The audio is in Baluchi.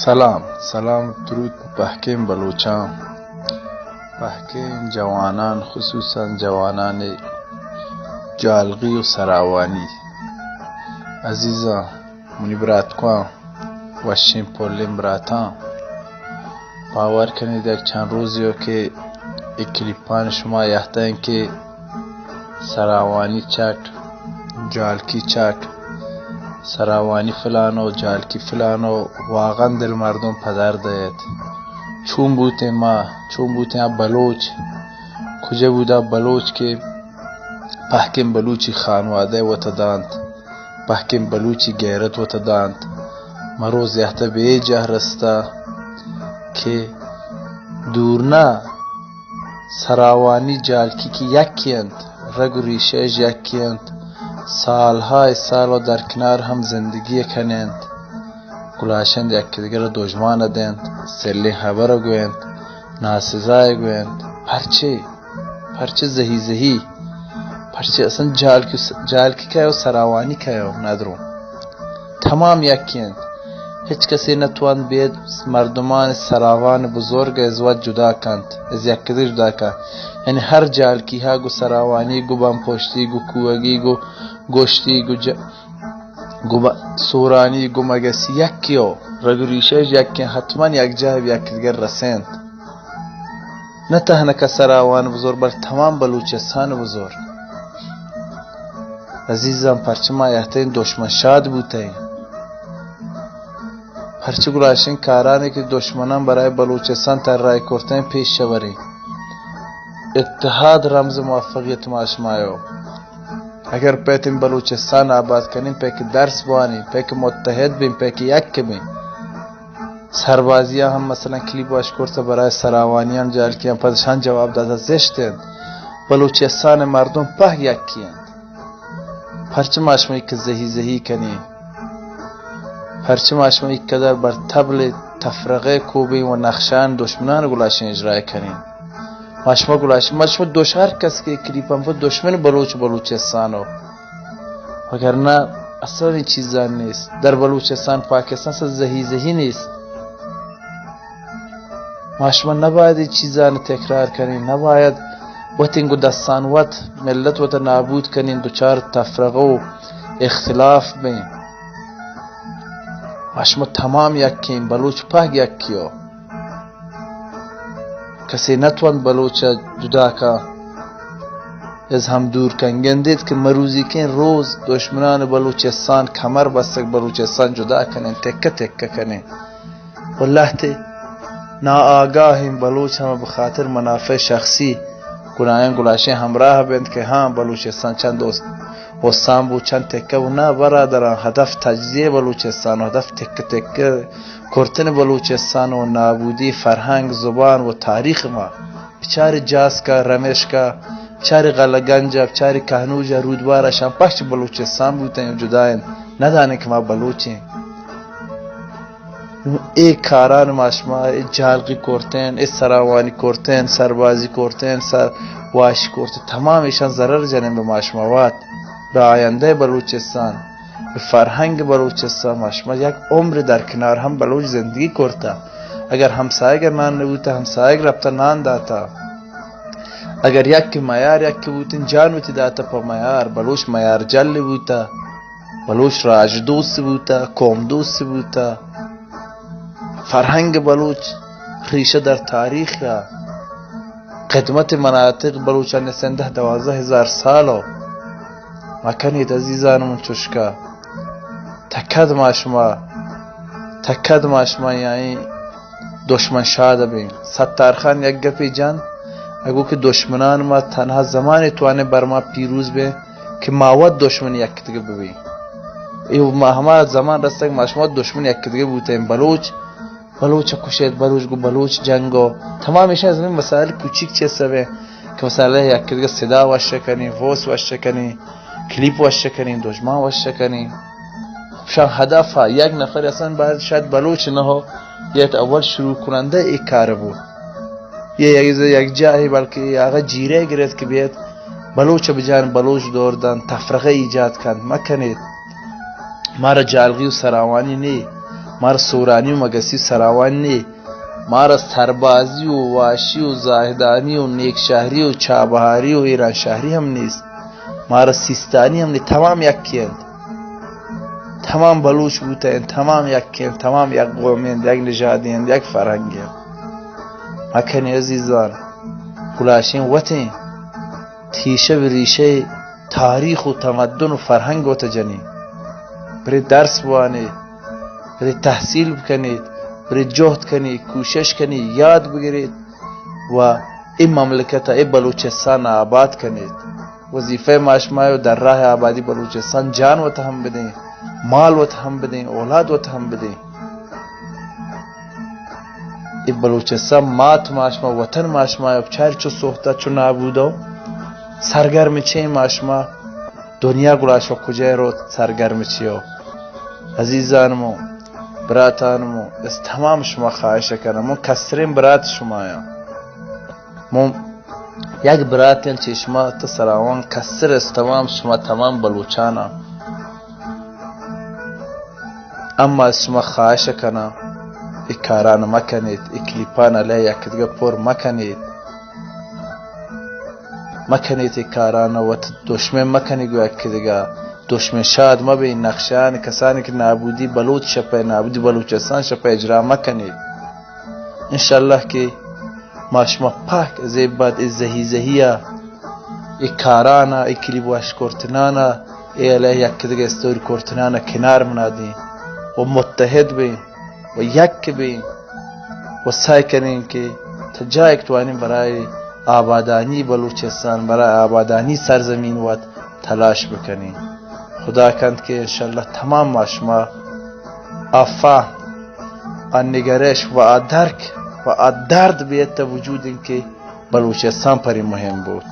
سلام، سلام، درود پہ پہکیں بلوچاں، پہکیں جوانان، خصوصاً جوانان جالغی و سراوانی۔ عزیزاں، منی براتکواں، وشیں پلیں براتاں، باور کنید یک چند روزی ہو کہ اے کلیپان شما یہتیں کہ سراوانی چٹ، جالکی چٹ، سراوانی فلانو، جالکی فلانو، واغن دل مردم پدر دئیت۔ چون بوتیں ما، چون بوتیں آ بلوچ، کجا بودا بلوچ کہ پہکیں بلوچی خانوادہ وت دانت، پہکیں بلوچی غیرت وت دانت۔ مروز یہتہ بے جاہ رستہ کہ دورنا سراوانی جالکی کہ یکے انت، رگ و ریشہ اش یکے انت، سالہا سال و در کنار ہم زندگی کنینت، گلاشند یکدگر دژمان دینت، سلیں ہبر گوینت، ناسزا گوینت۔ پرچے؟ پرچے زہی زہی؟ پرچے اصلاً جالکی، جالکی کئے و سراوانی کئے و ندرو؟ تمام یکے انت۔ ہچ کسے نتوانت بیت مردمان سراوان بزرگ از وت جدا کنت، از یکدگر جدا کنت۔ یعنی ہر جالکی ہا گو سراوانی، گو بمپشتی، گو کوہگی، گو گوشتی، گو ج-، گو ب-، سورانی، گو مگسی یکے و رگ و ریشہ اش یکے، حتماً یک جاہ بہ یکدگر رسینت۔ نہ تہنا کہ سراوان بزور، بل تمام بلوچستان بزور۔ عزیزاں، پرچہ ما یہتیں دشمن شاد بوتیں؟ پرچہ گلاشیں کارانے کہ دشمنان برای بلوچستان طراحی کرتیں پیش شوریں؟ اتحاد رمز موفقیت ما شمایو۔ اگر پیتیں بلوچستان آباد کنیں، پہ کہ درس بوانیں، پہ کہ متحد بیں، پہ کہ یک بیں۔ سربازیاں ہم مثلاً کلیپ اش کرتہ برای سراوانیان، جالکیان، پدشان جواب داتہ زشت انت۔ بلوچستان مردم پہک یکی انت۔ پرچہ ما شما یک زہی زہی کنیں؟ پرچہ ما شما یک قدر بر طبل تفرقہ کوبیں و نقشان دشمنان گلاشیں اجرا کنیں؟ ما شما گلاشیں، ما شما دوش ہر کس کہ کلیپ ہم دشمن بلوچ بلوچستان ہو۔ وگرنہ اصلاً این چیزان نیست۔ در بلوچستان، پاکستان سر زہی زہی نیست۔ ما شما نباید این چیزان تکرار کنیں، نباید وتیں گو دستان وت ملت وت نابود کنیں، دچار تفرقہ و اختلاف بیں۔ ما شما تمام یکیں، بلوچ پہک یکی ہو۔ کسے نتوانت بلوچ ء جدا کا، از ہم دور کن۔ گندیت کہ مروزیکیں روز دشمنان بلوچستان کمر بستگ، بلوچستان جدا کنیں، تکہ تکہ کنیں۔ و لہتے ناآگاہیں بلوچ ہم بخاطر منافع شخصی گلایاں گلاشیں ہمراہ بنت کہ ہاں، بلوچستان چند است، استان بو چند تکہ بو۔ نہ برادران، ہدف تجزیہ بلوچستان و ہدف تکہ تکہ کرتن بلوچستان و نابودی فرہنگ، زبان و تاریخ ما۔ بچار جاسکا، رمشکا، بچار غلہ گنجا، بچار کہنوجا، رودبارا، شان پشت بلوچستان بوتن و جدائن، ندانن کہ ما بلوچیں۔ اے کاران ما شما، اے جالگی کرتن، اے سراوانی کرتن، سربازی کرتن، سر واشی کرتن، تمام ایشان ضرر جنن بہ ما شما وات، بہ آیندہ بلوچستان، بہ فرہنگ بلوچستان۔ ما شما یک عمر در کنار ہم بلوچ زندگی کرتا۔ اگر ہمسایگ نان نبوتا، ہمسایگ رپتا نان داتا۔ اگر یک میار یک بوتن، جان وتی داتا پہ میار۔ بلوچ میار جل بوتا۔ بلوچ راج دوست بوتہ، قوم دوست بوتہ، فرہنگ بلوچ ریشہ در تاریخ ء، خدمت مناطق بلوچانی سندھ دوازدہ ہزار سال ء۔ مکنیت عزیزان من چشکا، تکد ما شما، تکد ما شما یعنی دشمن شاد بیں۔ ستار خان یک گپی جان، اگو کہ دشمنان ما تنہا زمانے توانے بر ما پیروز بیں، کہ ما وت دشمن یکدگہ ببیں۔ اے ما ہما زمان رستگ، ما شما دشمن یکدگہ بوتیں۔ بلوچ، بلوچ کشیت، بلوچ گو بلوچ جنگ و تمام ایشاں زمین مسائل کوچیک چیز سبیں کہ مسئلہ یکدگہ صدا وش کنیں، ووس وش کنیں، کلیپ وش کنیں، دژمان وش کنیں۔ شان ہدف ہا یک نفر اصلاً باید شاید بلوچ نہ ہو، یہ اول شروع کنندہ ایک کار بود۔ یہ یک، یک جاہی بلکہ یہ آغا جیرے گرت کہ بیت بلوچ بجان بلوچ دور دنت، تفرقہ ایجاد کنت، مکنیت۔ مارا جالگی و سراوانی نی، مارا سورانی و مگسی سراوان نی، مارا سربازی و واشی و زاہدانی و نیک شہری و چابہاری و ایران شہری ہم نیست. مارا سیستانی ہم نی، تمام یکی انت. تمام بلوچ بوتہ انت، تمام یکی انت، تمام یک قومی انت، یک نژادی انت، یک فرہنگی انت. مکنی عزیزان، گلاشیں وتیں تیشہ بہ ریشہ تاریخ و تمدن و فرہنگ وت جنی. برے درس بوانے، برے تحصیل بکنیت، برے جہد کنیت، کوشش کنیت، یاد بگریت و اے مملکت ء، اے بلوچستان ء آباد کنیت. وظیفہ ما شما ء در راہ آبادی بلوچستان جان وت ہم بدیں، مال وت ہم بدیں، اولاد وت ہم بدیں. اے بلوچستان مات ما شما، وطن ما شما ء بچار چو سوہتا، چو نابودا، سرگرم چے ما شما؟ دنیا گڑا شو کجا روت سرگرم چیو؟ عزیزانمو، براتانمو، از تمام شما خواہش کنم، من کسرین برات شما یا. من یک براتین چی شما تا سراوان کسر از تمام شما تمام بلوچانا. اما از شما خواہش کنم، ای کاران مکنیت، ای کلیپان علیہ یک دگہ پر مکنیت. مکنیت اے کاران، وت دشمن مکنی گو یکے دگہ. دشمن شاد مبین، نقشان کسانی کہ نابودی بلوچ شپہ، نابودی بلوچستان شپہ اجرا مکنیت. انشاءاللہ کہ ما شما پاک زیب بات اے زہی زہیا، اے کارانا، اے کلیب وش کرتنانا، اے علیہ یک دگہ استوری کرتنانا کنار منا دیں و متحد بیں و یک بیں. و سعی کنیں کہ تا جا یک توانیں برای آبادانی بلوچستان، برای آبادانی سرزمین وت تلاش بکنیں. خدا کنت کہ انشاءاللہ تمام ما شما آ فہم، آ نگرش و آ درک و آ درد بیت وجود انت کہ بلوچستان پری مہم بوت.